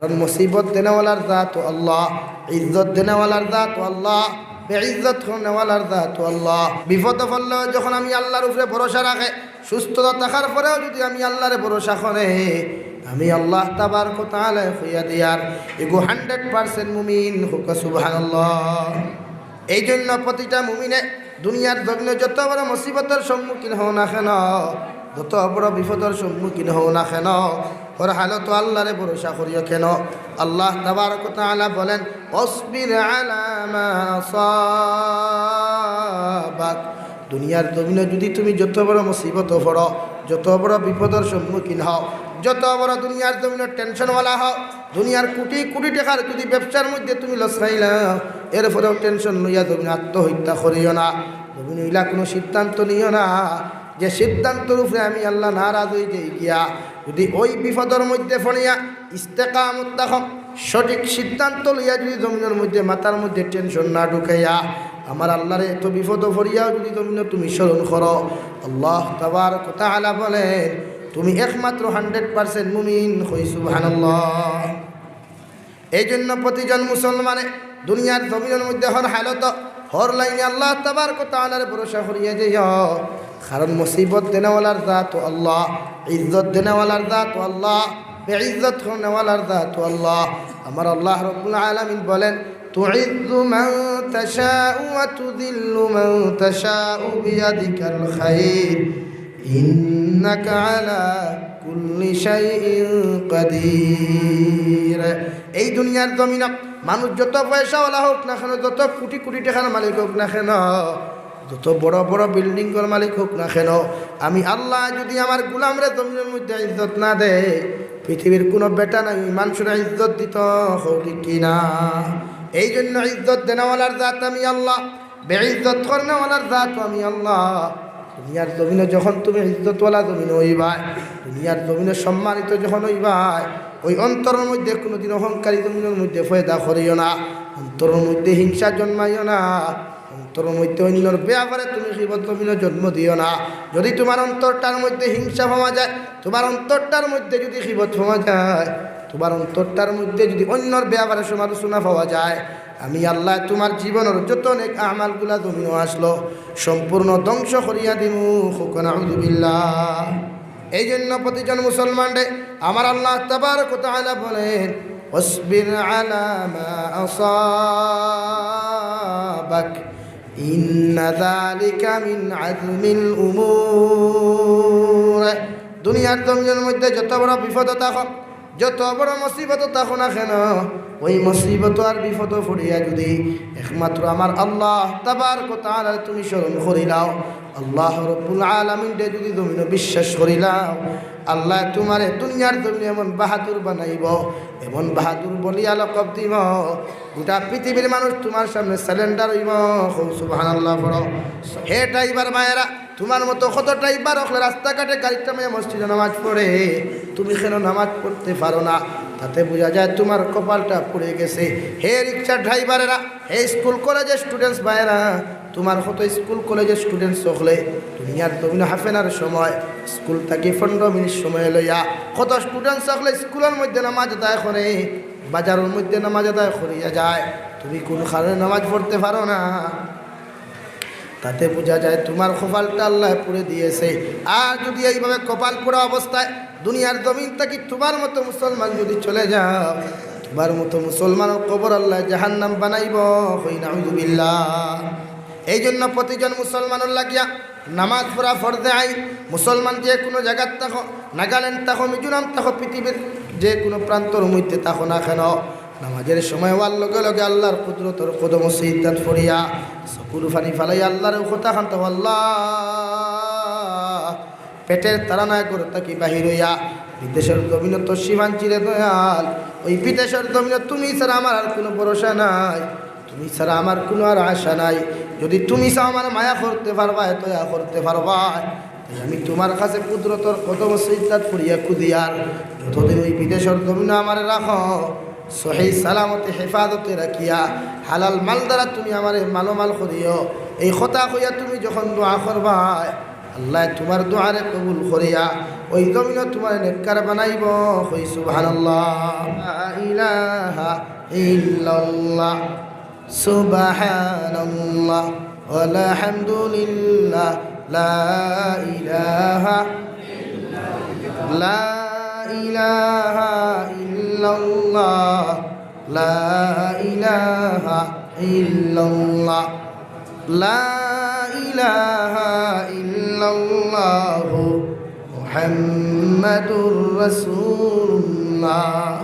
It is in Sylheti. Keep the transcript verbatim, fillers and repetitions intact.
কারণ মুসিবত দেনেওয়ালার জাত আল্লাহ, ইজ্জত দেনেওয়ালার জাত আল্লাহ, বেইজ্জত করনেওয়ালার জাত আল্লাহ। বিপদো পড়লেও যখন আমি আল্লাহর উপরে ভরসা রাখে, সুস্থতা থাকার পরেও যদি আমি আল্লাহরে ভরসা করে, আমি আল্লাহ তাবারক ওয়া তাআলায় কইয়া দিয়ার, ইগু hundred percent মুমিন, কউক্কা সুবহানাল্লাহ। এই জন্য প্রতিটা মুমিনে দুনিয়ার জমিনো যত বড় মুসিবতর সম্মুখীন হও না কেন, যত বড় বিপদর সম্মুখীন হও না কেন, হর হালতো আল্লাহরে ভরসা করিও কেন। আল্লাহ তাবারক ওয়া তাআলা বলেন, "ওয়াসবির আলা মা আসাবাক।" দুনিয়ার জমিনো যদি তুমি যত বড় মুসিবতো পড়ো, যত বড় বিপদর সম্মুখীন হও, যত বড় দুনিয়ার জমিনো টেনশনওয়ালা হও, দুনিয়ার কোটি কোটি টেকার যদি ব্যবসার মধ্যে তুমি লস খাইলাও, এরপরেও টেনশন লইয়া জমিনো আত্মহত্যা করিও না, জমিনো ইলা কুনু সিদ্ধান্ত নিও না, যে সিদ্ধান্তর উপরে আমি আল্লাহ নারাজ অইযাই গিয়া। যদি ওই বিপদর মধ্যে পড়িয়া ইস্তেকামত থাকো, সঠিক সিদ্ধান্ত লইয়া যদি জমিনর মধ্যে, মাথার মধ্যে টেনশন না ঢুকাইয়া, আমার আল্লাহরে এত বিপদো পড়িয়াও যদি জমিনো তুমি স্মরণ করো, আল্লাহ তাবারক ওয়া তাআলা বলেন, "তুমি একমাত্র hundred percent মুমিন।" কই সুবহানাল্লাহ। এই জন্য প্রতিজন মুসলমানে দুনিয়ার জমিনর মধ্যে হর হালতো, হর লাইনে আল্লাহ তাবারক ওয়া তাআলার ভরসা করিয়া যাইও। কারণ মুসিবত দেনেওয়ালার জাত আল্লাহ, ইজ্জত দেনেওয়ালার জাত আল্লাহ, বেইজ্জত করনেওয়ালার জাত আল্লাহ। আমার আল্লাহ রব্বুল আলামিন বলেন, "তুইজ্জু মান তাশাউ ওয়া তুযিল্লু মান তাশাউ বিয়াদিকাল খাইর, ইন্নাকা আলা কুল্লি শাইইন কাদির।" এই দুনিয়ার জমিনো মানুষ যত পয়সাওয়ালা হউক না কেন, যত কোটি কোটি টেকার মালিক হউক না কেন, যত বড় বড় বিল্ডিংর মালিক হউক না কেন, আমি আল্লাহ যদি আমার গোলামরে জমিনর মধ্যে ইজ্জত না দেই, পৃথিবীর কুনু বেটা নাই মানষরে ইজ্জত দিতো, কও ঠিক কি না? এই জন্য ইজ্জত দেনেওয়ালার জাত আমি আল্লাহ, বেইজ্জত করনেওয়ালার জাত আমি আল্লাহ। দুনিয়ার জমিনো যখন তুমি ইজ্জতওয়ালা জমিনো অইবায়, দুনিয়ার জমিনো সম্মানিত যখন অইবায়, ওই অন্তরর মধ্যে কুনুদিন অহংকারী জমিনর মধ্যে পয়দা করিও না, অন্তরর মধ্যে হিংসা জন্মাইও না, অন্তরর মধ্যে অইন্যর বেয়াপারে তুমি গীবত জমিনো জন্ম দিও না। যদি তুমার অন্তরটার মধ্যে হিংসা পাওয়া যায়, তুমার অন্তরটার মধ্যে যদি গীবত পাওয়া যায়, তুমার অন্তরটার মধ্যে যদি অইন্যর বেয়াপারে সমালোচনা পাওয়া যায়, আমি আল্লাহ তুমার জীবনর যত নেক আমালগুলা জমিনো আছলো, সম্পূর্ণ ধ্বংস করিয়া দিমু। কও নাউযুবিল্লাহ। এই জন্য প্রতিজন মুসলমানরে আমার আল্লাহ তাবারক ওয়া তাআলা বলেন, "ওয়াসবির আলা মা আসাবাক, ইন্না যালিকা মিন আজমিল উমুর।" দুনিয়ার জমিনর মধ্যে যত বড় বিপদো থাকো, যত বড় মুসিবতো থাকো না কেন, ওই মুসিবত আর বিপদো পড়িয়া যদি একমাত্র আমার আল্লাহ তাবারক ওয়া তাআলারে তুমি স্মরণ করিলাও, আল্লাহ রব্বুল আলামিনরে যদি জমিনো বিশ্বাস করিলাও, আল্লাহ তুমারে দুনিয়ার জমিনো এমন বাহাদুর বানাইবো, এমন বাহাদুর বলিয়া লকব দিবো, গোটা পৃথিবীর মানুষ তুমার সামনে সারেন্ডার অইবো। কও সুবহানাল্লাহ পড়ো। হে ড্রাইভার ভাইয়েরা, তুমার মতো কত ড্রাইভার অকলে রাস্তাঘাটে গাড়ি থামাইয়া মসজিদো নামাজ পড়ে, তুমি কেন নামাজ পড়তে পারো না? তাতে বুঝা যায় তুমার কপালটা পুড়ে গেছে। হে রিক্সা ড্রাইভারেরা, হে স্কুল কলেজের স্টুডেন্টস ভাইয়েরা, তুমার কত স্কুল কলেজের স্টুডেন্টস অকলে দুনিয়ার জমিনো হাফেনার সময়, স্কুল থাকি পনেরো মিনিট সময় লইয়া কত স্টুডেন্টস অকলে স্কুলর মধ্যে নামাজ আদায় করে, বাজারর মধ্যে নামাজ আদায় করিয়া যায়, তুমি কুন কারণে নামাজ পড়তে পারো না? তাতে বুঝা যায় তুমার কপালটা আল্লায় পুড়ে দিয়েছে। আর যদি এইভাবে কপাল পোড়া অবস্থায় দুনিয়ার জমিন থাকি তুমার মতো মুসলমান যদি চলে যাও, তুমার মতো মুসলমানর কবর আল্লায় জাহান্নাম বানাইবো। কই নাউযুবিল্লাহ। এই জন্য প্রতিজন মুসলমানর লাগিয়া নামাজ পড়া ফরজে আইন। মুসলমান যে কুনু জাগাত থাকো, নাগাল্যান্ড থাকো, মিজোরাম থাকো, পৃথিবীর যে কুনু প্রান্তর মধ্যে থাকো না কেন, নামাজের সময় অওয়ার লগে লগে আল্লাহর কুদরতর কদমো সিজদাত পড়িয়া চকুর পানি ফালাইয়া আল্লাহর কথা খান্তা, আল্লাহ, পেটের তাড়নায় ঘর থাকি বাহির অইয়া বিদেশর জমিনো তশরিফ আনছি রে দয়াল, ওই বিদেশর জমিনো তুমি ছাড়া আমার আর কুনু ভরসা নাই, তুমি ছাড়া আমার কুনু আর আশা নাই। যদি তুমি চাও আমার মায়া করতে পারবায়, দয়া করতে পারবায়, তাই আমি তুমার কাছে কুদরতর কদমো সিজদাত পড়িয়া খুজিয়ার, যতদিন ওই বিদেশর জমিনো আমারে রাখো, সহি সালামতে হেফাজতে রাখিয়া হালাল মাল দ্বারা তুমি আমারে মালোমাল করিও। এই কথা কইয়া তুমি যখন দোয়া করবায়, আল্লায় তুমার দোয়ারে কবুল করিয়া অউ জমিনো তুমারে নেককার বানাইবো। কই সুবহানাল্লাহ। লা ইলাহা ইল্লাল্লাহ। সুবহানাল্লাহ। ওয়াল হামদুলিল্লাহ। লা ইলাহা, লা ইলাহা ইল্লাল্লাহ। লা ইলাহা ইল্লাল্লাহ। লা ইলাহা ইল্লাল্লাহু মুহাম্মাদুর রাসূলুল্লাহ।